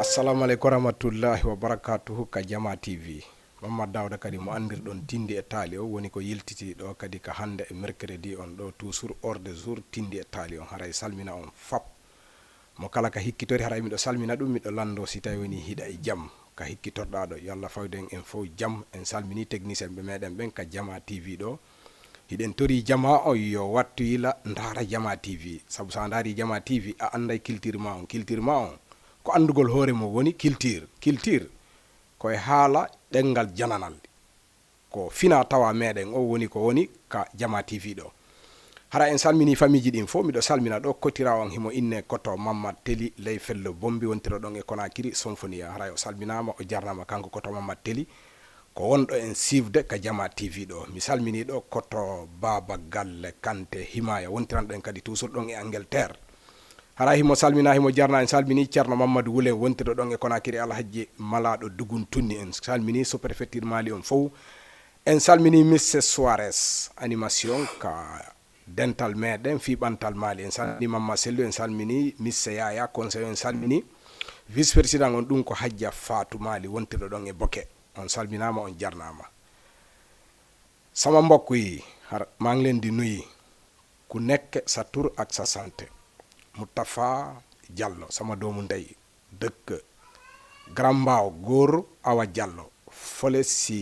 assalamu aleykum warahmatullahi wabarakatuhu ka Diama TV Mamma Dawda kadi mo andirɗon Tindi e Tali o woni ko yiltiti ɗo kadi ka hande e mercredi on ɗo toujours hors de jour Tindi e Tali on haray salmina on fap mo kala ka hikkitori haray miɗo salmina ɗum miɗo lando si tawi woni hiɗa e jaam ka hikkitorɗa ɗo yo Allah fawden en fof jaam en salmini technicien ɓe meɗen ɓen ka Diama TV ɗo hiɗen tori Diama o yo wattu yila ndara Diama TV saabu sa daari Diama TV a anday culture ma on ko andugol hoore mo woni culture koye haala ɗengal jananal ko fina tawa meɗen o woni ko woni ka Diama TV ɗo hara en salmini famille ɗin fof miɗo salmina ɗo kotirawo on himo inne koto Mamad Teli ley fello bombi wontiro ɗon e Konakiri Symphonia hara o salminama o jarnama kanko koto Mamad Teli ko wonɗo en sivde ka Diama TV ɗo mi salmini ɗo koto Baba Galle Kante Himaya wontiranɗo en kadi toujours ɗon e Angleterre hara himo salmina himo jarna en salmini ceerno Mamadou Wulen wontirɗo ɗon e Konakiri Alhaji Malaɗo Dugun Tunni en salmini sous préfecture Mali on fof en salmini Mr Suarez animation ka dental meɗen fiɓantal Mali en salmini Mamma Sellu en salmini Mr Yaya conseil en salmini vice président on ɗum ko Hadja Fatou Mali wontirɗo ɗon e Boke on salminama on jarnama sama mbokk yi maa ngi leen di nuyu ku nekk sa tur ak sa santé Moutafa Diallo sama doomu ndey dëkk Grand Mbao góor Awa Diallo fële si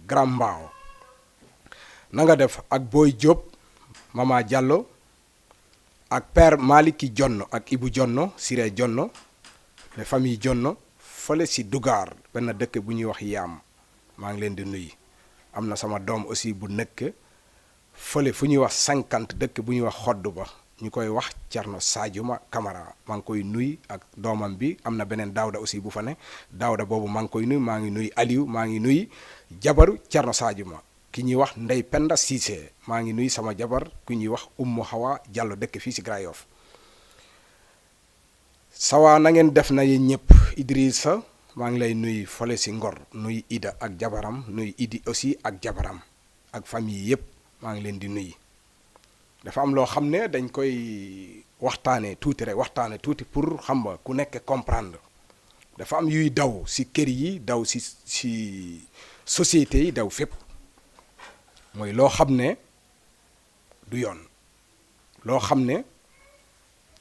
Grand Mbao na nga def ak Boy Diop Mama Diallo ak père Maliki Jonno ak Ibu Jonno Siré Jonno les famille Jonno fële si Dugar benn dëkk bu ñuy wax Yaam maa ngi leen di nuyu am na sama doom aussi bu nekk fële fu ñuy wax 50 dëkk bu ñuy wax xodd ba ñu koy wax Cerno Sadiouma Camara maa ngi koy nuy ak doomam bi am na beneen Daawda aussi bu fa ne Daawda boobu maa ngi koy nuy maa ngi nuy Aliou maa ngi nuy jabaru Cerno Sadiouma ki ñuy wax Ndey Penda Cissé maa ngi nuy sama jabar ku ñuy wax Oumou Hawa Diallo dëkk fii si Grand Yoff sawa na ngeen def na yéen ñëpp Idrissa maa ngi lay nuy fole si Ngor nuy Ida ak jabaram nuy Idi aussi ak jabaram ak famille yëpp maa ngi leen di nuy dafa am loo xam ne dañ koy waxtaane tuuti pour xam nga ku nekk comprendre dafa am yuy daw si kër yi daw si société yi daw fépp mooy loo xam ne du yoon loo xam ne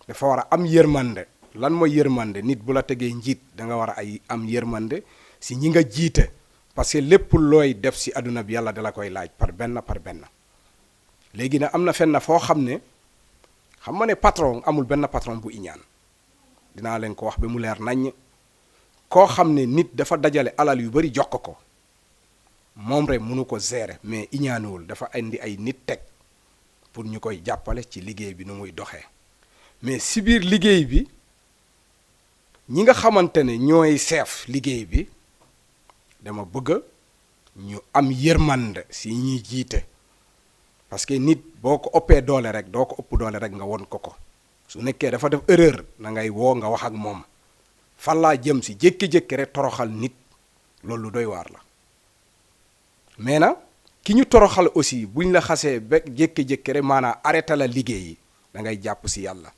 dafa war a am yërmande lan mooy yërmande nit bu la tegee njiit da nga war a am yërmande si ñi nga jiite parce que lépp looy def si àdduna bi yàlla dala koy laaj par benn léegi nag am na fenn foo xam ne xam nga ne patron amul benn patron bu iñaan dinaa leen ko wax ba mu leer naññ koo xam ne nit dafa dajale alal yu bari jox ko moom rek mënu ko gérer mais iñaanuwul dafa indi ay nit teg pour ñu koy jàppale ci liggéey bi nu muy doxee mais si biir liggéey bi ñi nga xamante ne ñooy chef liggéey bi dama bëgg ñu am yërmande si ñuy jiite parce que nit boo ko ëppee doole rek doo ko ëpp doole rek nga won ko su nekkee dafa def erreur na ngay woo nga wax ak moom fan laa jëm si jékki-jékki rek toroxal nit loolu doy waar la mais nag ki ñu toroxal aussi buñ la xasee ba jékki-jékki rek maanaam arrêté la liggéey da ngay jàpp si yàlla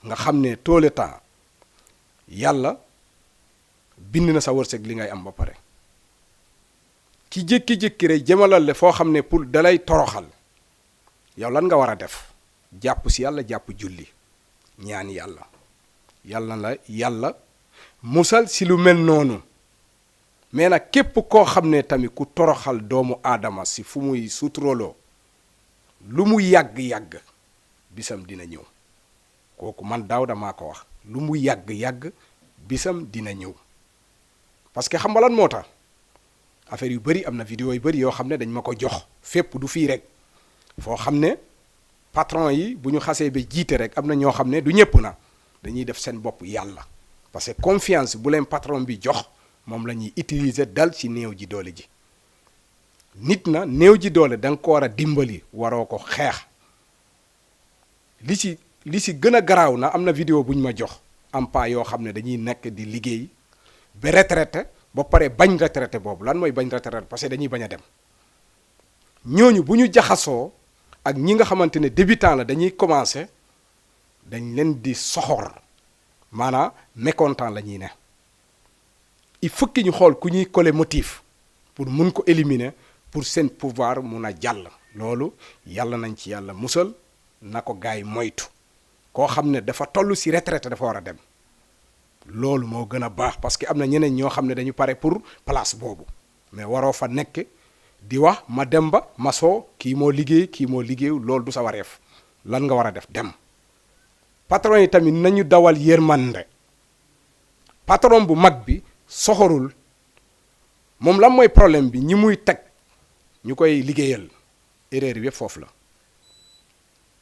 nga xam ne tout le temps yàlla bind na sa wërsëg li ngay am ba pare ki jékki-jékki rek jëmalal le foo xam ne pour dalay toroxal yow lan nga war a def jàpp si yàlla jàpp julli ñaan yàlla la yàlla musal si lu mel noonu mais nag képp koo xam ne tamit ku toroxal doomu aadama si fu muy suturoloo lu mu yàgg-yàgg bisam dina ñëw kooku man Daawda maa ko wax lu mu yàgg-yàgg bisam dina ñëw parce que xam nga lan moo tax affaire yu bari am na vidéo yu bari yoo xam ne dañ ma ko jox fépp du fii rek foo xam ne patron yi bu ñu xasee ba jiite rek am na ñoo xam ne du ñëpp na dañuy def seen bopp yàlla parce que confiance bu leen patron bi jox moom la ñuy utiliser dal ci néew ji doole ji nit na néew ji doole da nga ko war a dimbali waroo ko xeex li ci gën a garaaw na am na vidéo bu ñu ma jox am pa yoo xam ne dañuy nekk di liggéey ba retraité ba pare bañ retraité boobu lan mooy bañ retraité parce que dañuy bañ a dem ñooñu bu ñu jaxasoo ak ñi nga xamante ne débutant la dañuy commencé dañ leen di soxor maanaam mécontent la ñuy ne. il faut que ñu xool ku ñuy coller motif pour mun ko éliminer pour seen pouvoir mun a jàll. loolu yàlla nañ ci yàlla musal na ko gaay moytu koo xam ne dafa toll si retraite dafa war a dem loolu moo gën a baax parce que am na ñeneen ñoo xam ne dañu pare pour place boobu mais waroo fa nekk di wax ma dem ba ma soo kii moo liggéey kii moo liggéeyu loolu du sa wareef lan nga war a def dem. patron yi tamit nañu dawal yërmande patron bu mag bi soxorul moom lan mooy problème bi ñi muy teg ñu koy liggéeyal erreur bi yëpp foofu la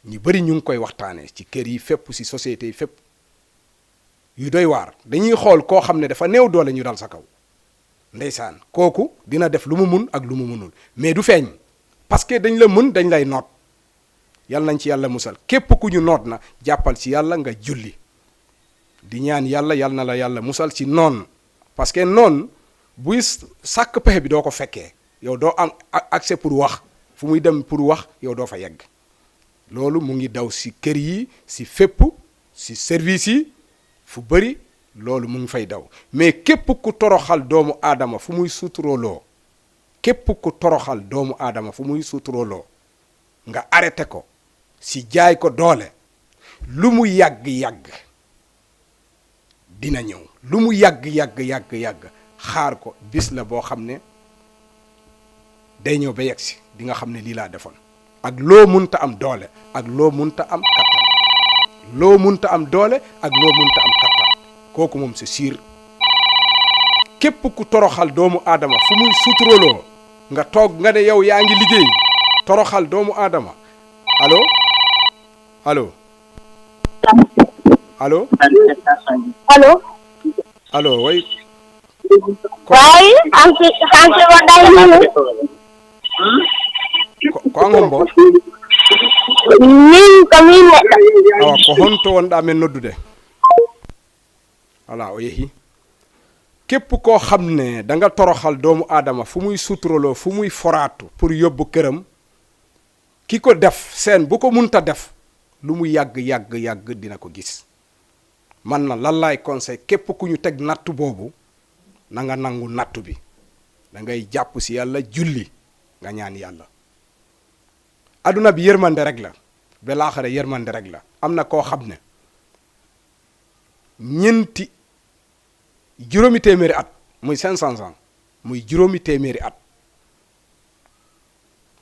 ñu bëri ñu ngi koy waxtaanee ci kër yi fépp ci société yi fépp yu doy waar dañuy xool koo xam ne dafa néew doole ñu dal sa kaw ndeysaan kooku dina def lu mu mun ak lu mu munul mais du feeñ parce que dañ la mun dañ lay noot yàlla nañ ci yàlla musal képp ku ñu noot na jàppal ci yàlla nga julli di ñaan yàlla yàlla na la yàlla musal ci noon parce que noon buy sàkk pexe bi doo ko fekkee yow doo am accès pour wax fu muy dem pour wax yow doo fa yegg loolu mu ngi daw ci kër yi ci fépp ci service yi fu bëri loolu mu ngi fay daw mais képp ku toroxal doomu aadama fu muy suturooloo képp ku toroxal doomu aadama fu muy suturooloo nga arrêté ko ci jaay ko doole lu mu yàgg-yàgg dina ñëw lu mu yàgg xaar ko bis la boo xam ne day ñëw ba yegg si di nga xam ne lii laa defoon ak loo munta am doole ak loo munta am kattan loo munta am doole ak loo munta am kattan kooku moom c'est sûr képp ku toroxal doomu aadama fu muy suturaloo nga toog nga ne yow yaa ngi liggéey toroxal doomu aadama allo allo allo allo allo way wayi anke waɗani ko an hombo min komin neɗɗo awa ko honto wonɗa men noddude voilà o yeehi képp koo xam ne da nga toroxal doomu aadama fu muy suturaloo fu muy foraatu pour yóbbu këram ki ko def seen bu ko munta def lu mu yàgg dina ko gis man na lan laay conseil képp ku ñu teg nattu boobu na nga nangu nattu bi da ngay jàpp ci yàlla julli nga ñaan yàlla aduna bi yërmande rek la ba laaxare yërmande rek la am na koo xam ne ñeenti juróomi téeméeri at muy 500 ans muy juróomi téeméeri at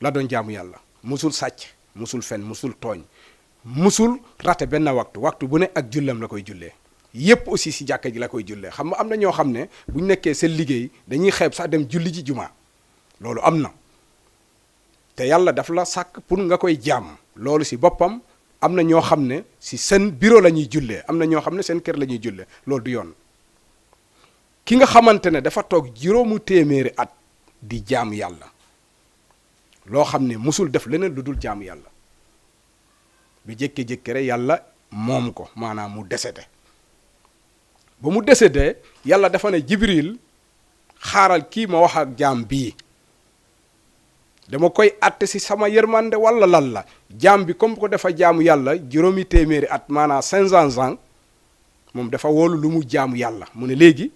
la doon jaamu yàlla musul sàcc musul fen musul tooñ musul rate benn waxtu bu ne ak jullam la koy jullee yépp aussi ci jàkka ji la koy jullee xam nga am na ñoo xam ne bu ñu nekkee seen liggéey dañuy xeeb sax dem julli ji jumaa loolu am na te yàlla daf la sàkk pour nga koy jaam loolu ci boppam am na ñoo xam ne ci seen bureau la ñuy jullee am na ñoo xam ne seen kër la ñuy jullee loolu du yoon ki nga xamante ne dafa toog juróomu téeméeri at di jaam yàlla loo xam ne musul def leneen lu dul jaamu yàlla bi jékki-jékki rek yàlla moom ko maanaam mu décédé ba mu décédé yàlla dafa ne Jibril xaaral kii ma wax ak jaam bii dama koy atte ci sama yërmande walla lan la jaam bi comme ko dafa jaamu yàlla juróomi téeméeri at maanaam 500 ans moom dafa wóolu lu mu jaamu yàlla mu ne léegi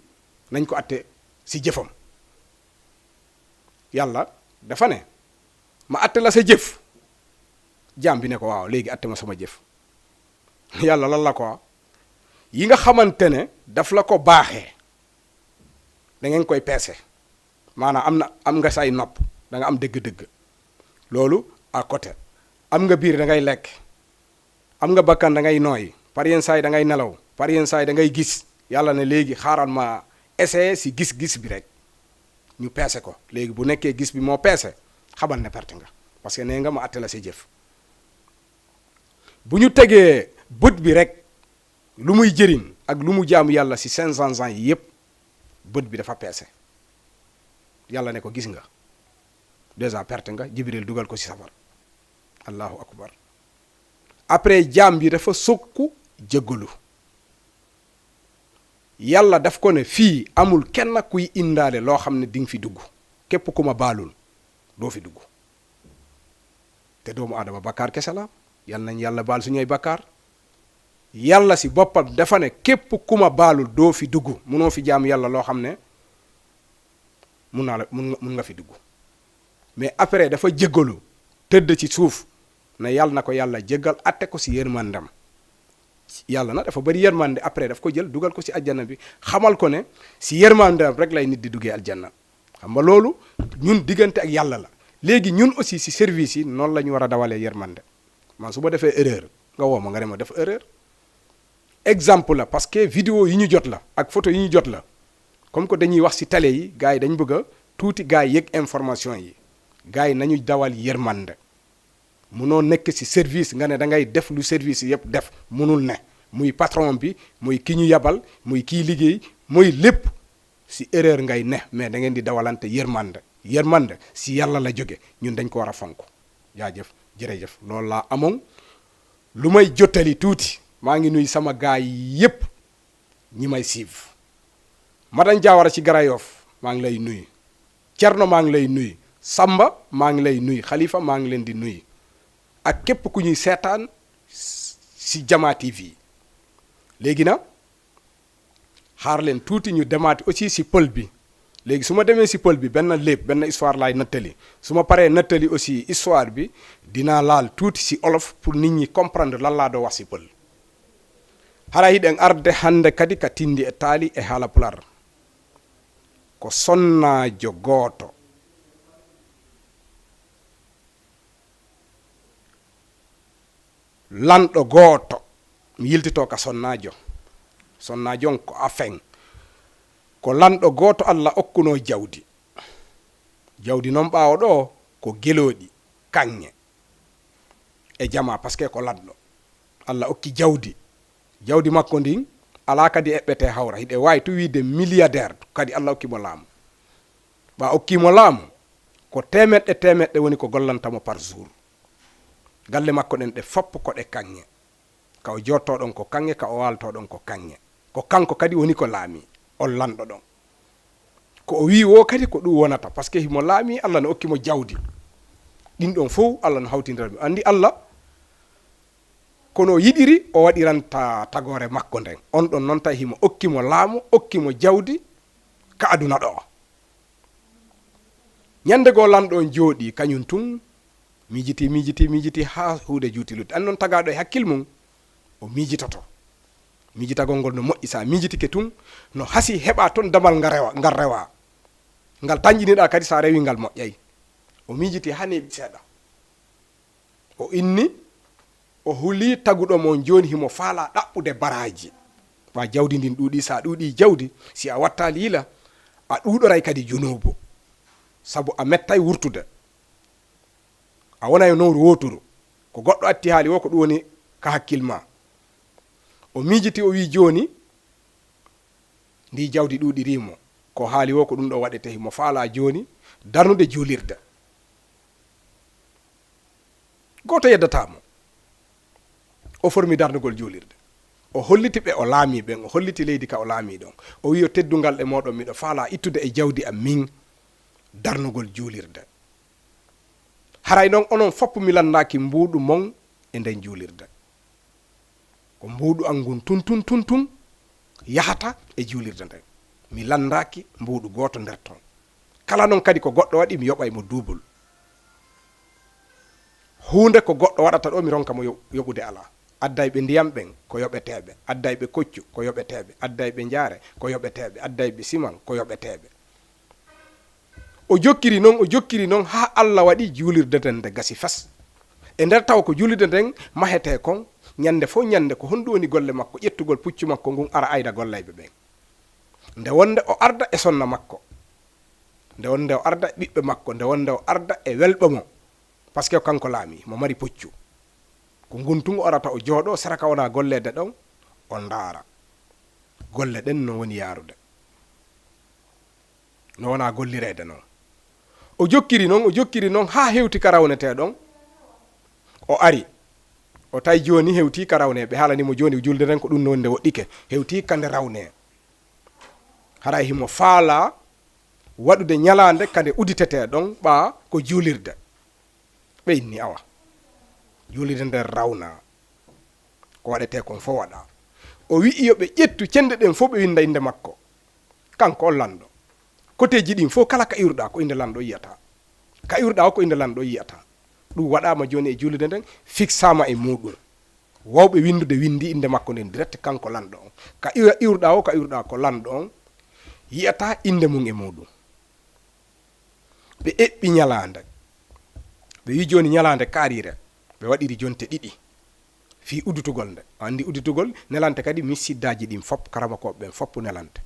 nañ ko atte ci jëfam yàlla dafa ne ma atte la sa jëf jaam bi ne ko waaw léegi atte ma sama jëf yàlla lan la ko yi nga xamante ne daf la ko baaxee da ngeen koy peese maanaam am nga say nopp da nga am dëgg-dëgg loolu à côté am nga biir da ngay lekk am nga bakkan da ngay nooy par yenn saa yi da ngay nelaw par yenn saa yi da ngay gis yàlla ne léegi xaaral ma essayer ci gis-gis bi rek ñu peese ko léegi bu nekkee gis bi moo peese xamal ne perte nga parce que nee nga ma atte la sa jëf bu ñu tegee bët bi rek lu muy jëriñ ak lu mu jaamu yàlla ci 500 ans yi yépp bët bi dafa peese yàlla ne ko gis nga déjà perte nga Jibril dugal ko ci safar allahu akbar après jaam bi dafa sukku jéggalu yàlla daf ko ne fii amul kenn kuy indaale loo xam ne di nga fi dugg képp ku ma baalul doo fi dugg te doomu aadama bakkaar kese la yal nañ yàlla baal suñuy bakkaar yàlla si boppam dafa ne képp ku ma baalul doo fi dugg munoo fi jaamu yàlla loo xam ne mun nga fi dugg mais après dafa jéggalu tëdd ci suuf ne yàlla na ko yàlla jéggal atte ko si yërmandam yàlla na dafa bari yërmande après daf ko jël dugal ko si aljanna bi xamal ko ne si yërmandam rek lay nit di duggee aljanna xam nga loolu ñun diggante ak yàlla la léegi ñun aussi si service yi noonu la ñu war a dawalee yërmande man su ma defee erreur nga woo ma nga ne ma def erreur exemple la parce que vidéo yi ñu jot la ak photo yi ñu jot la comme que dañuy wax si télé yi gars yi dañ bëgg a tuuti gars yi yëg information yi gars yi nañu dawal yërmande munoo nekk si service nga ne da ngay def lu service yëpp def munul ne muy patron bi muy ki ñu yabal muy kii liggéey muy lépp si erreur ngay ne mais da ngeen di dawalante yërmande si yàlla la jóge ñun dañ ko war a fonk jaajëf jërëjëf loolu laa amoon lu may jottali tuuti maa ngi nuy sama gaay yépp ñi may suivre Madan Jaawara ci Garayoof maa ngi lay nuyu Cerno maa ngi lay nuyu Samba maa ngi lay nuyu Xalifa maa ngi leen di nuyu ak képp ku ñuy seetaan si Diama TV léegi na xaar leen tuuti ñu demaati aussi si pël bi léegi su ma demee si pël bi benn léeb benn histoire laay nattali su ma paree nattali aussi histoire bi dinaa laal tuuti si olof pour nit ñi comprendre lan laa doo wax si pël hara hiɗen arde hande kadi ka Tindi e Tali e haala pular ko sonnajo gooto lanɗo gooto mi yiltito ka sonnajo on ko afen ko lanɗo gooto Allah okkuno jawdi noon ɓaawo ɗo ko gelooɗi kanŋe e jama par ce que ko lanɗo Allah okki jawdi makko ndin ala kadi eɓɓete hawra hiɗe wawi to wiide milliardaire kadi Allah okkimo laamu ɓa okkimo laamu ko temeɗɗe woni ko gollantamo par jour galle makko ɗen ɗe foppo ko ɗe kanŋe ka o jottoɗon ko kanŋe ka o waltoɗon ko kanŋe ko kanko kadi woni ko laami on lanɗo ɗon ko o wi wo kadi ko ɗum wonata par ce que himo laami Allah no okkimo jawdi ɗin ɗon fof Allah no hawtindira andi Allah kono yiɗiri o waɗiranta tagore makko nden on ɗon noon tawi himo okkimo laamu okkimo jawdi ka aduna ɗo ñande goo lanɗo on jooɗi kañum tun mijiti ha huude juutiludde an noon tagaɗo e hakkille mum o mijitagol ngol no moƴƴi sa mijitike tun no hasi heɓa toon damal ngal rewa ngal tañƴiniɗa kadi sa rewi ngal moƴƴay o mijiti ha neeɓi seeɗa o inni o huli taguɗo mon joni himo faala ɗaɓɓude baraji wa jawdi ndin ɗuuɗi sa ɗuuɗi jawdi si a watta liila a ɗuuɗoray kadi junubu sabu a mettay wurtude a wonay nowru woturu ko goɗɗo atti haali wo ko ɗum woni ka hakkille ma o mijiti o wi joni ndi jawdi ɗuuɗirimo ko haali wo ko ɗum ɗo waɗete himo faala joni darnude juulirde goto yeddatamo o formi darnugol juulirde o holliti ɓe o laami ɓen o holliti leydi ka o laami ɗon o wi o teddungal ɗe moɗon miɗo faala ittude e jawdi am min darnugol juulirde haray noon onon fopp mi landaki mbuuɗu mon e nden juulirde ko mbuuɗu an ngun tun yahata e juulirde nden mi landaki mbuuɗu goto nder ton kala noon kadi ko goɗɗo waɗi mi yoɓay mo duubol hunde ko goɗɗo waɗata ɗo mi ronka mo yoɓude ala adday ɓe ndiyam ɓen ko yoɓeteɓe adday ɓe koccu ko yoɓeteɓe adday ɓe jaare ko yoɓeteɓe adday ɓe siman ko yoɓeteɓe o jokkiri noon ha Allah waɗi juulirde nden nde gasi fas e nder taw ko juulirde nden mahete kon ñande fof ñande ko honɗum woni golle makko ƴettugol puccu makko ngun ara ayda gollayɓe ɓen nde wonde o arda e sonna makko nde wonde o arda e ɓiɓɓe makko nde wonde o arda e welɓe mo par ce que kanko laami mo mari puccu ko ngun o arata o jooɗo saraka wona gollede ɗon o ndaara golle ɗen no woni yaarude no wona gollirede noon o jokkiri noon ha hewti ka rawnete ɗon o ari o tawi joni hewti ka rawne ɓe haalanimo joni julde nden ko ɗum no wonde woɗɗike hewti kande rawne haray himo faala waɗude ñalande kande uditete ɗon ɓa ko juulirde ɓe inni awa juulirde nden rawna ko waɗete kon fof waɗa. O wi'i yo ɓe ƴettu cende ɗen fof ɓe winda inde makko, kanko on lanɗo. Koteji ɗin fof kala ka iwruɗa ko inde lanɗo yiyata, ka iwruɗa o ko inde lanɗo yiyata. ɗum waɗama joni e julde nden fixama e muɗum. Wawɓe windude windi inde makko nden direct kanko lanɗo on. Ka iwruɗa o ka iwruɗa ko lanɗo on yiyata inde mum e muɗum. Ɓe eɓɓi ñalande, ɓe wi joni ñalande kaarire ɓe waɗiri jonte ɗiɗi fi uddutugol nde. Andi uddutugol nelante kadi misiddaji ɗin fop karama ko ɓen fop nelante.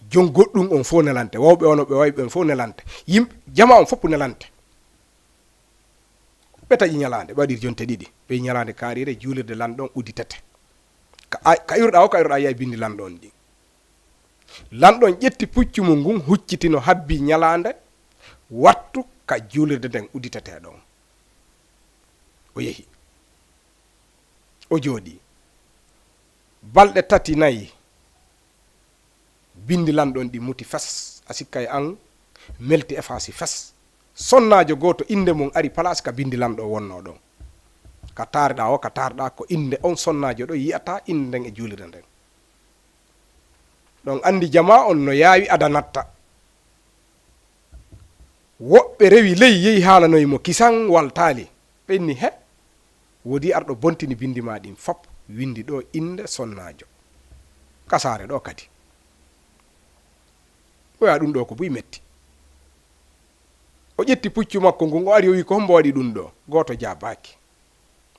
Jon goɗɗum on fof nelante, wawɓe ono ɓe wawi ɓen fof nelante, yimɓe jama on fop nelante. Ɓe taƴi ñalande ɓe waɗiri jonte ɗiɗi, ɓe ñalande kaarire juulirde lanɗon udditete. Ka iwruɗa o ka iwruɗa yiya bindi lanɗon ɗi. Lanɗon ƴetti puccu mum ngun huccitino habbi ñalande wattu ka juulirde nden udditete ɗon. O yehi o jooɗi balɗe 3 4 bindi lanɗon ɗi muti fes, a sikka e an melti effaci fes. Sonnajo goto inde mum ari place ka bindi lanɗo wonno ɗon. Ka taariɗa o ka taariɗa ko inde on sonnajo ɗo yiyata inde nden e juulirde nden. Ɗon andi jama on no yaawi adanatta. Woɓɓe rewi ley yehi haalanoyimo kisan wal taali, ɓenni he wodi arɗo bontini bindi ma ɗin fop windi ɗo inde sonnajo kasare ɗo kadi. Oya ɗum ɗo ko buy metti. O ƴetti puccu makko ngun o ari o wi ko hombo waɗi ɗum ɗo. Goto jabaki,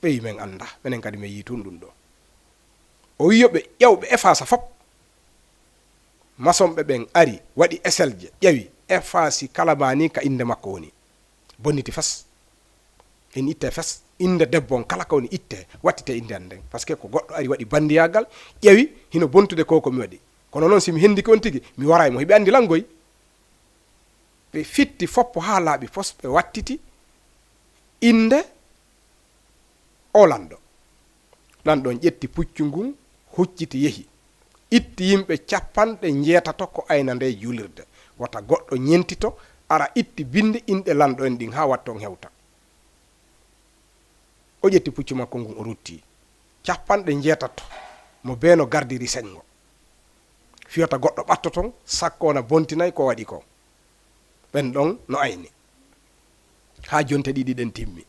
ɓe wi men anda, minen kadi min yi tun ɗum ɗo. O wi yoɓe ƴewɓe efface fop. Masonɓe ɓen ari waɗi eselje ƴewi effaci kala mani ka inde makko woni, bonniti fes. En itte fes inde debbo on kala ka woni itte wattite inde an nden, par ce que ko goɗɗo ari waɗi bandiyagal ƴewi hino bontude ko mi waɗi. Kono noon simi hendiki on tigi mi waray mo hiɓe andi langoy. Ɓe fitti foppo ha laaɓi fos ɓe wattiti inde o lanɗo. Lanɗon ƴetti puccu ngun hucciti yehi itti yimɓe 90 ko ayna nde juulirde. Wata goɗɗo ñentito ara itti bindi inɗe lanɗo en ɗin ha watton hewta. O ƴetti puccu makko ngun o rutti 90 mo beeno gardiri sengo. Fiyata goɗɗo ɓattoton sakkona bontinayi ko waɗi ko. Ɓen ɗon no ayni ha jonte ɗiɗi ɗen timmi.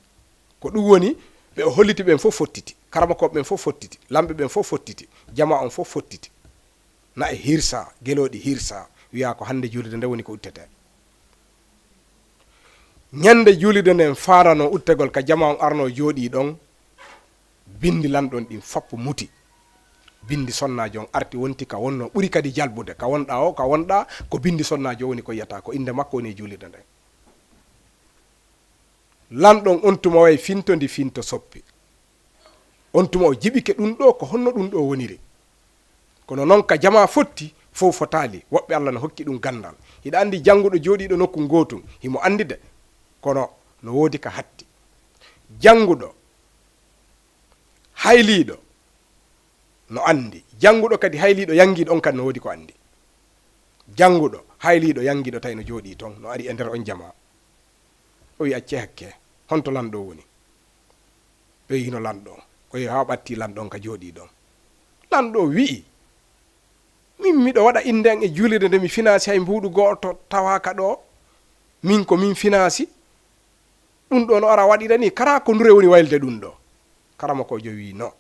Ko ɗum woni ɓe o holliti ɓen fof fottiti, karamakoɓe ɓen fof fottiti, lamɓe ɓen fof fottiti, jama on fof fottiti. Na e hirsa geloɗi hirsa wiya ko hande juulide nde woni ko uttete. Ñande juulide nden farano uttegol ka jama on arno jooɗi ɗon, bindi lanɗon ɗin foppo muti. Bindi sonnajo on arti wonti ka wonno ɓuri kadi jalbude, ka wonɗa o ka wonɗa ko bindi sonnajo woni ko yiyata ko inde makko woni juulide nden. Lanɗon on tuma way fintodi finto soppi, on tuma o jiɓike ɗum ɗo ko honno ɗum ɗo woniri. Kono noon ka jama fotti fof fotali, woɓɓe Allah no hokki ɗum gandal. Hiɗa andi janguɗo jooɗiɗo nokku gotum himo andide, kono no woodi ka hatti. Janguɗo hayliɗo no andi, janguɗo kadi hayliɗo yangiɗo on kadi no woodi ko andi. Janguɗo hayliɗo yangiɗo tawi no jooɗi ton no ari e nder on jama. O wi acce hakke honto lanɗo woni. Ɓe yino lanɗo o wi ha ɓatti lanɗon ka jooɗi ɗon. Lanɗo wi'i min miɗo waɗa inde an e juulirde nde mi finasi hay mbuɗu goto tawaka ɗo, min ko min finasi ɗum ɗo no ara waɗira ni, kara ko ndure woni waylde ɗum ɗo. Karama ko jo wi no,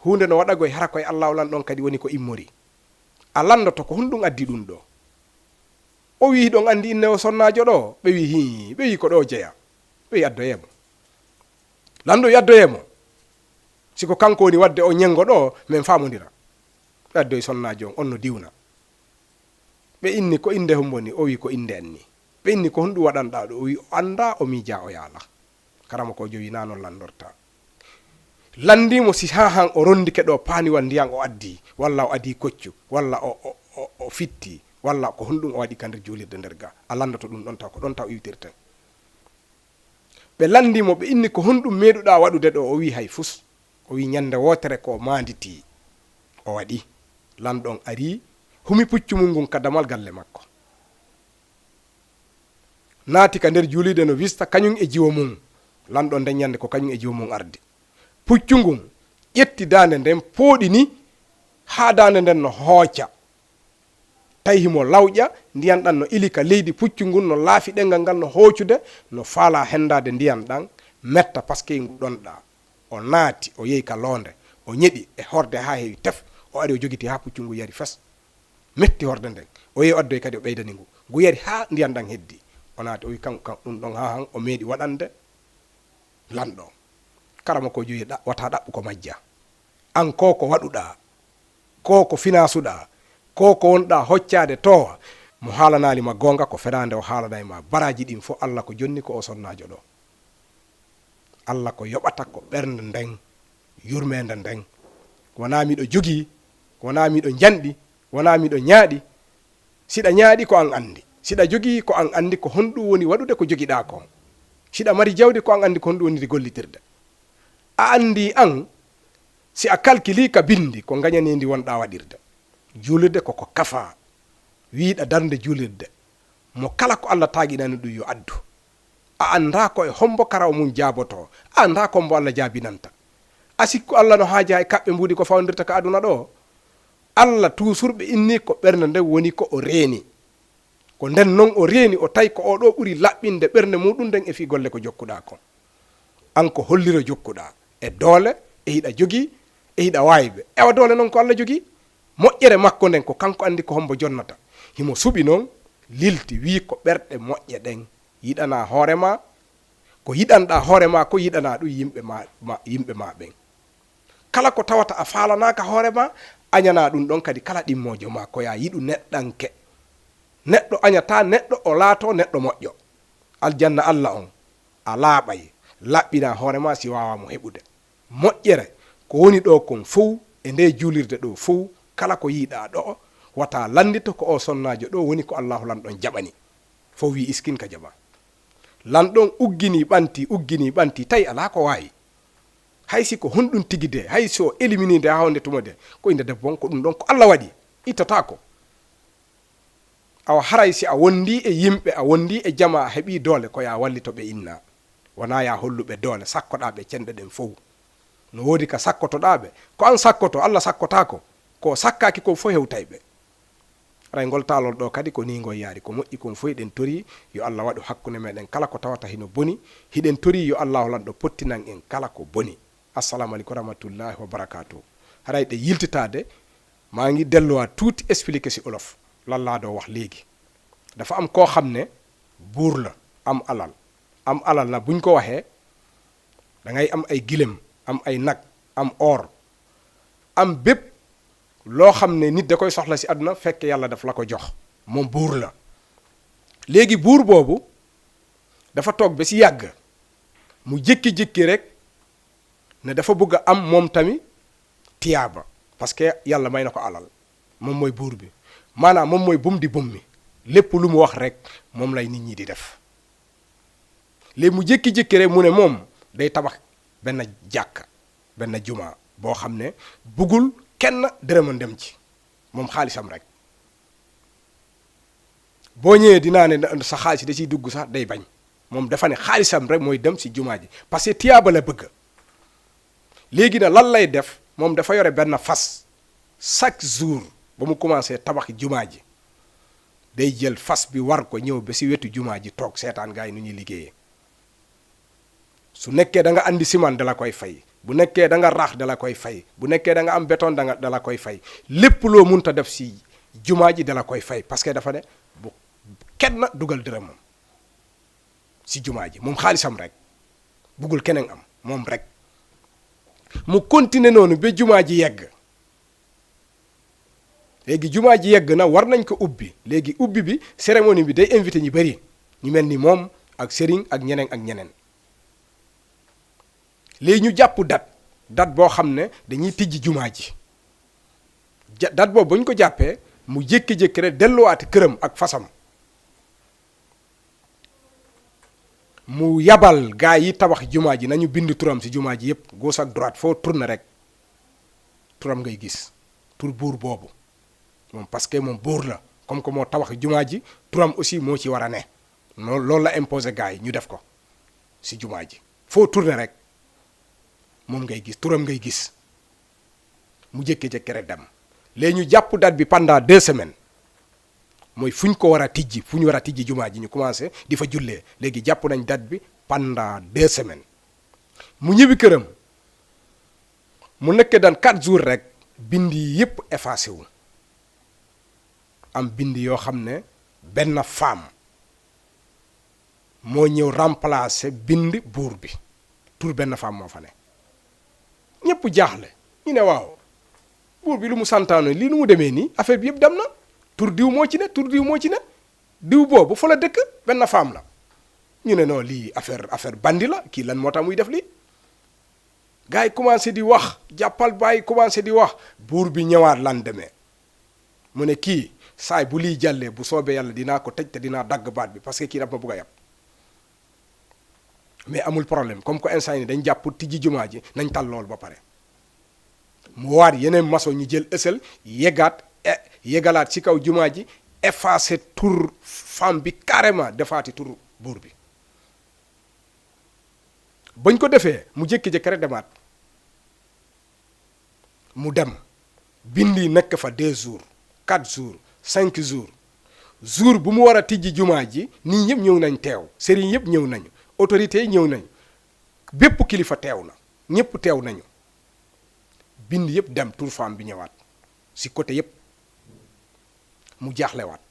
hunde no waɗa goye hara koye Allah o lanɗon kadi woni ko immori. A landoto ko honɗum addi ɗum ɗo. O wi ɗon andi inne o sonnajo ɗo, ɓe wi hi, ɓe wi ko ɗo jeeya, ɓe wi addoyemo. Lanɗo wi addoyemo, siko kanko woni wadde o ñengo ɗo min famodira. Ɓe addoyi sonnajo on no diwna. Ɓe inni ko inde homboni, o wi ko inde en ni. Ɓe inni ko honɗum waɗanɗa ɗo, o wi o anda o miija o yaala. Karama ko jowi na non landorta. Landimo si ha han o rondike ɗo paaniwal ndiyan o addi, walla o adi koccu, walla o fitti, walla ko honɗum o waɗi ka nder juulirde nder ga. A landoto ɗum ɗon taw ko ɗon taw iwtirten. Ɓe landimo ɓe inni ko honɗum meeɗuɗa waɗude ɗo, o wi hay fus. O wi ñande wotere ko manditi o waɗi. Lanɗon ari humi puccu mum ngun ka damal galle makko, naati ka nder juulide no wista kañum e jiwo mum. Lanɗon nden ñande ko kañum e jiwo mum ardi. Puccu ngun ƴetti dande nden pooɗi ni ha dande nden no hooca tawi himo lawƴa ndiyan ɗan no ilika leydi puccu ngun no laafi ɗengal ngal no hoocude no faala hendade ndiyan ɗan metta par ce que ɗonɗa o naati o yehi ka loonde o ñeɗi e horde ha heewi tef o ari o jogiti ha puccu ngu yari fes metti horde nden o yehi addoy kadi o ɓeydani ngu yari ha ndiyan ɗan heddi o naati o wi kanko ɗum ɗon ha han o meeɗi waɗande lanɗo karama ko joyi wata ɗaɓɓu ko majja an ko waɗuɗa ko finasuɗa ko wonɗa hoccade towa mo haalanalima gonga ko fenande o haalanayma baraji ɗin fof Allah ko jonni ko o sonnajo ɗo Allah ko yoɓata ko ɓernde nden yurmede nden wona miɗo jogii wona miɗo janɗi wona miɗo ñaaɗi siɗa ñaaɗi ko an andi siɗa jogii ko an andi ko honɗum woni waɗude ko jogiɗa ko siɗa mari jawdi ko an andi ko honɗum wonide gollitirde a andi an si a calculi ka bindi ko gañanendi wonɗa waɗirde juulirde koko kafa wiiɗa darde juulirde mo kala ko Allah taaguinani ɗum yo addu a anda ko e hombo karaw mum jaaboto a anda ko mbo Allah jaabinanta a sikku Allah no haaja e kaɓɓe mbuɗi ko fawdirta ka aduna ɗo Allah toujours ɓe inni ko ɓernde nde woni ko o reeni ko nden noon o reeni o tawi ko oɗo ɓuri laɓɓinde ɓernde muɗum nden e fi golle ko jokkuɗa kon an ko holliro jokkuɗa e doole e hiɗa jogii e hiɗa wawiɓe ewa doole noon ko Allah jogii moƴƴere makko nden ko kanko andi ko hombo jonnata himo suɓi noon lilti wi ko ɓerɗe moƴƴe ɗen yiɗana hoorema ko yiɗanɗa hoorema ko yiɗana ɗum yimɓe ma ɓen kala ko tawata a faalanaka hoorema añana ɗum ɗon kadi kala ɗimmojo ma ko ya yiɗu neɗɗanke neɗɗo añata neɗɗo o laato neɗɗo moƴƴo aljanna Allah on a laaɓay laɓɓina hoorema si wawamo heɓude moƴƴere ko woni ɗo kon fof e nde juulirde ɗo fof kala ko yiiɗa ɗo wata landito ko o sonnajo ɗo woni ko Allahu lanɗon jaɓani fof wi iskin ka jaɓa lanɗon uggini ɓanti tawi ala ko wawi hay si ko honɗum tigi de hay so éliminide ha honde tuma de ko inde debbo on ko ɗum ɗon ko Allah waɗi ittata ko awa haray si a wondi e yimɓe a wondi e jama a heeɓi doole ko ya wallito ɓe inna wona ya holluɓe doole sakkoɗaɓe cenɗe ɗen fof no woodi ka sakkotoɗaɓe ko an sakkoto Allah sakkotako ko sakkaki ko fof hewtay ɓe aray ngol taalol ɗo kadi ko ni ngoy yaari ko moƴƴi kon fof eɗen tori yo Allah waɗu hakkunde meɗen kala ko tawata hino boni hiɗen tori yo Allahu lanɗo pottinan en kala ko boni assalamu aleykum rahmatullahi wa barakatuh haray ɗe yiltitade maa ngi delluwa tuuti expliqué si olof lan laa doo wax léegi dafa am koo xam ne buur la am alal na buñ ko waxee da ngay am ay gilem am ay nag am or am bépp loo xam ne nit da koy soxla si àdduna fekk yàlla daf la ko jox moom buur la léegi buur boobu dafa toog ba si yàgg mu jékki-jékki rek ne dafa bëgg a am moom tamit tiyaaba parce que yàlla may na ko alal moom mooy buur bi maanaam moom mooy bum di bum mi lépp lu mu wax rek moom lay nit ñi di def léegi mu jékki-jékki rek mu ne moom day tabax benn jàkka benn juma boo xam ne bëggul kenn dërëma dem ci moom xaalisam rek boo ñëwee dinaa ne sa xaalis da ciy dugg sax day bañ moom dafa ne xaalisam rek mooy dem si jumaa ji parce que tiyaaba la bëgg léegi na lan lay def moom dafa yore benn fas chaque jour ba mu commencé tabax jumaa ji day jël fas bi war ko ñëw ba si wetu jumaa ji toog seetaan gaa yi nu ñuy liggéeyee su nekkee da nga andi ciment da la koy fay bu nekkee da nga raax da la koy fay bu nekkee da nga am béton da la koy fay lépp loo munta def si jumaa ji da la koy fay parce que dafa ne bu kenn dugal dërëmam si jumaa ji moom xaalisam rek buggul keneen am moom rek mu continuer noonu ba jumaa ji yegg léegi jumaa ji yegg na war nañ ko ubbi léegi ubbi bi cérémonie bi day invité ñu bari ñu mel ni moom ak sëriñ ak ñeneen léegi ñu jàpp date boo xam ne dañuy tijji jumaa ji date boobu ba ñu ko jàppee mu jékki-jékki rek delluwaati këram ak fasam mu yabal gaa yi tabax jumaa ji nañu bind turam si jumaa ji yépp gauche ak droite foo tourné rek turam ngay gis tur buur boobu moom parce que moom buur la comme que moo tabax jumaa ji turam aussi moo ci war a ne loolu la imposé gaa yi ñu def ko si jumaa ji foo tourné rek moom ngay gis turam ngay gis mu jékki-jékki rek dem léegi ñu jàpp date bi pendant 2 semaines mooy fu ñu ko war a tijji fu ñu war a tijji jumaa ji ñu commencé di fa jullee léegi jàpp nañ date bi pendant 2 semaines mu ñibbi këram mu nekkee daan 4 jours rek bind yi yëpp effacé wu am bind yoo xam ne benn femme moo ñëw remplacer bind buur bi tur benn femme moo fa ne ñëpp jaaxle ñu ne waaw buur bi lu mu santaano lii nu mu demee nii affaire bi yëpp dem na tur diw moo ci ne tur diw moo ci ne diw boobu fa la dëkk benn femme la ñu ne non lii affaire bandi la kii lan moo tax muy def lii gars yi commencé di wax jàppal bàyyi commencé di wax buur bi ñëwaat lan demee mu ne kii saay bu lii jàllee bu soobee yàlla dinaa ko tëj te dinaa dagg baat bi parce que kii daf ma bëgg a yàpp mais amul problème comme que instant yi dañ jàpp tijji jumaa ji nañ tal loolu ba pare mu waat yeneen maçon ñu jël ësal yegalaat ci kaw jumaa ji effacé tur femme bi carrément defaati tur buur bi bañ ko defee mu jékki-jékki rek demaat mu dem bind yi nekk fa 2 jours 4 jours 5 jours jour bu mu war a tijji jumaa ji nii ñëpp ñëw nañ teew sëriñ yëpp ñëw nañu autorités yi ñëw nañu bépp kilifa teew na ñëpp teew nañu bind yëpp dem tur femme bi ñëwaat si côté yëpp mu jaaxlewaat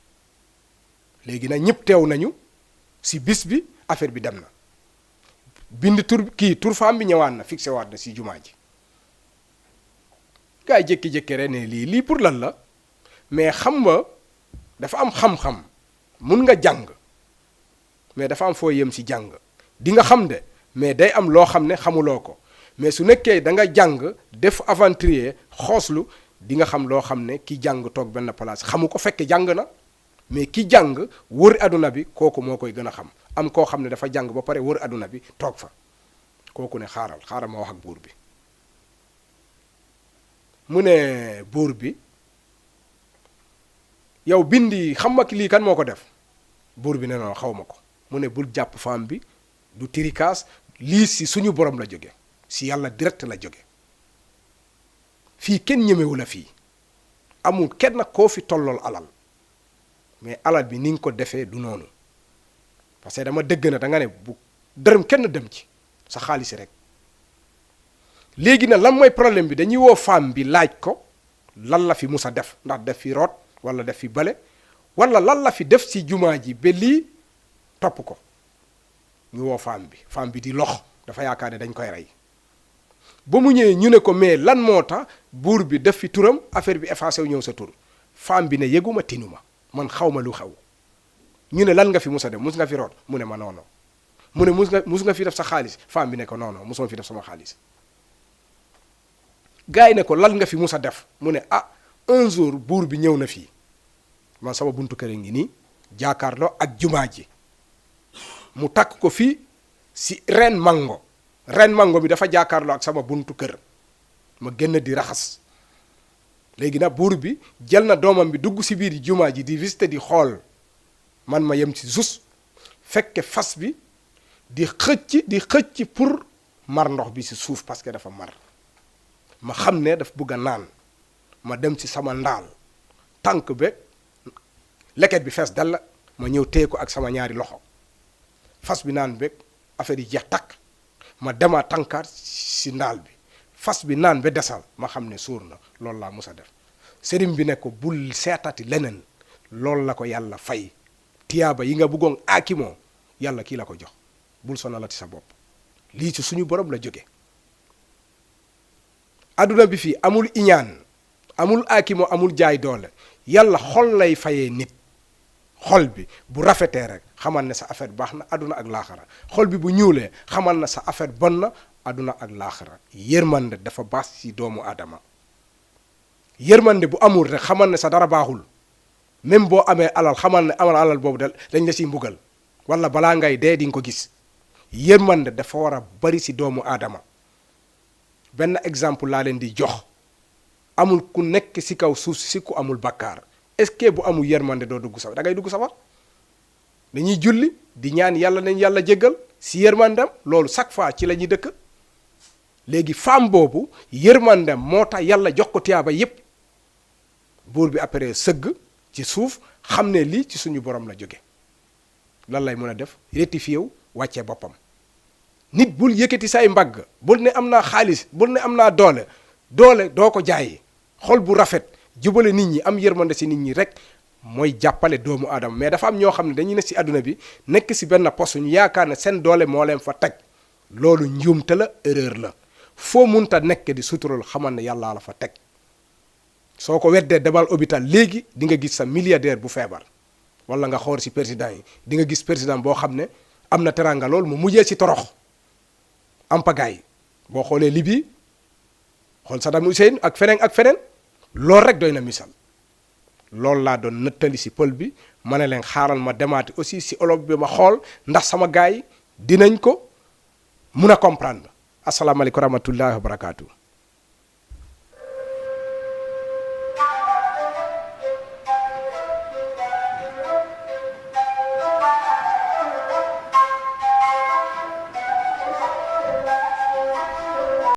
léegi nag ñëpp teew nañu si bis bi affaire bi dem na bind tur femme bi ñëwaat na fixé waat na si jumaa ji gars yi jékki-jékki rek ne lii pour lan la mais xam nga dafa am xam-xam mun nga jàng mais dafa am foo yem si jàng di nga xam de mais day am loo xam ne xamuloo ko mais su nekkee da nga jàng def aventurier xooslu di nga xam loo xam ne ki jàng toog benn place xamu ko fekke jàng na mais ki jàng wër aduna bi kooku moo koy gën a xam am koo xam ne dafa jàng ba pare wër aduna bi toog fa kooku ne xaaral ma wax ak buur bi mu ne buur bi yow bindi xam ma lii kan moo ko def buur bi ne noonu xaw ma ko mu ne bul jàpp femme bi du tirikaas lii si suñu borom la jóge si yàlla direct la jóge fii kenn ñemewu la fii amul kenn koo fi tollool alal mais alal bi ni nga ko defee du noonu parce que dama dëgg na da nga ne bu dërëm kenn dem ci sa xaalis rek léegi nag lan mooy problème bi dañuy woo femme bi laaj ko lan la fi musa def ndax def fi root wala def fi bale wala lan la fi def si jumaa ji ba lii topp ko ñu woo femme bi di lox dafa yaakaar ne dañ koy rey ba mu ñëwee ñu ne ko mais lan moo tax buur bi def fi turam affaire bi effacé wu ñëw sa tur femme bi ne yëguma tinuma man xaw ma lu xew ñu ne lan nga fi musa def mus nga fi root mu ne ma noono mu ne mus nga fi def sa xaalis femme bi ne ko noono musuma fi def sama xaalis gars yi ne ko lan nga fi musa def mu ne un jour buur bi ñëw na fii man sama buntu kër ngi nii jaakaarloo ak jumaa ji mu takk ko fii si ren mango bi dafa jaakaarloo ak sama buntu kër ma génn di raxas léegi nag buur bi jël na doomam bi dugg si biir jumaa ji di visiter di xool man ma yem si zus fekke fas bi di xëcc pour mar ndox bi si suuf parce que dafa mar ma xam ne daf bugg a naan ma dem ci sama ndaal tànk be leket bi fees dal la ma ñëw téye ko ak sama ñaari loxo fas bi naan be affaire yi jeex takk ma demaa tànkaat si ndaal bi fas bi naan ba desal ma xam ne suur na loolu laa musa def sëriñ bi ne ko bul seetati leneen loolu la ko yàlla fay tiyaaba yi nga bëggoon aakimoo yàlla kii la ko jox bul sonalati sa bopp lii ci suñu borom la jóge adduna bi fii amul iñaan amul aakimoo amul jaay doole yàlla xol lay fayee nit xol bi bu rafetee rek xamal ne sa affaire baax na adduna ak laaxara xol bi bu ñuulee xamal na sa affaire bon na adduna ak laaxara yërmande dafa baax ci doomu aadama yërmande bu amul rek xamal ne sa dara baaxul même boo amee alal xamal ne amal alal boobu dañ la ciy mbugal wala balaa ngay dee di nga ko gis yërmande dafa war a bari ci doomu aadama benn exemple laa leen di jox amul ku nekk ci kaw suuf si ku amul bakkaar est-ce que bu amul yërmande doo dugg safar da ngay dugg safar dañuy julli di ñaan yàlla nañ yàlla jéggal ci yërmandem loolu chaque fois ci la ñuy dëkk léegi femme boobu yërmandem moo tax yàlla jox ko tiyaaba yépp buur bi après sëgg ci suuf xam ne lii ci suñu borom la jóge lan lay mën a def rectifié wu wàccee boppam nit bul yëkkati say mbagg bul ne am naa xaalis bul ne am naa doole doo ko jaayi xol bu rafet jubale nit ñi am yërmande si nit ñi rek mooy jàppale doomu aadama mais dafa am ñoo xam ne dañuy ne si àdduna bi nekk si benn poste ñu yaakaar ne seen doole moo leen fa teg loolu njuumte la erreur la foo munta nekk di sutural xamal ne yàllaa la fa teg soo ko weddee demal hôpital léegi di nga gis sa milliardaire bu feebar wala nga xool si président yi di nga gis président boo xam ne am na teranga loolu mu mujjee si torox am pagaay boo xoolee Libye xool Saddam Hussein ak feneen loolu rek doy na misal loolu laa doon nëttali si pël bi ma ne leen xaaral ma demaati aussi si olof bi ma xool ndax sama gars yi dinañ ko mun a comprendre asalaamaaleykum wa rahmatullahi wa barakaatu.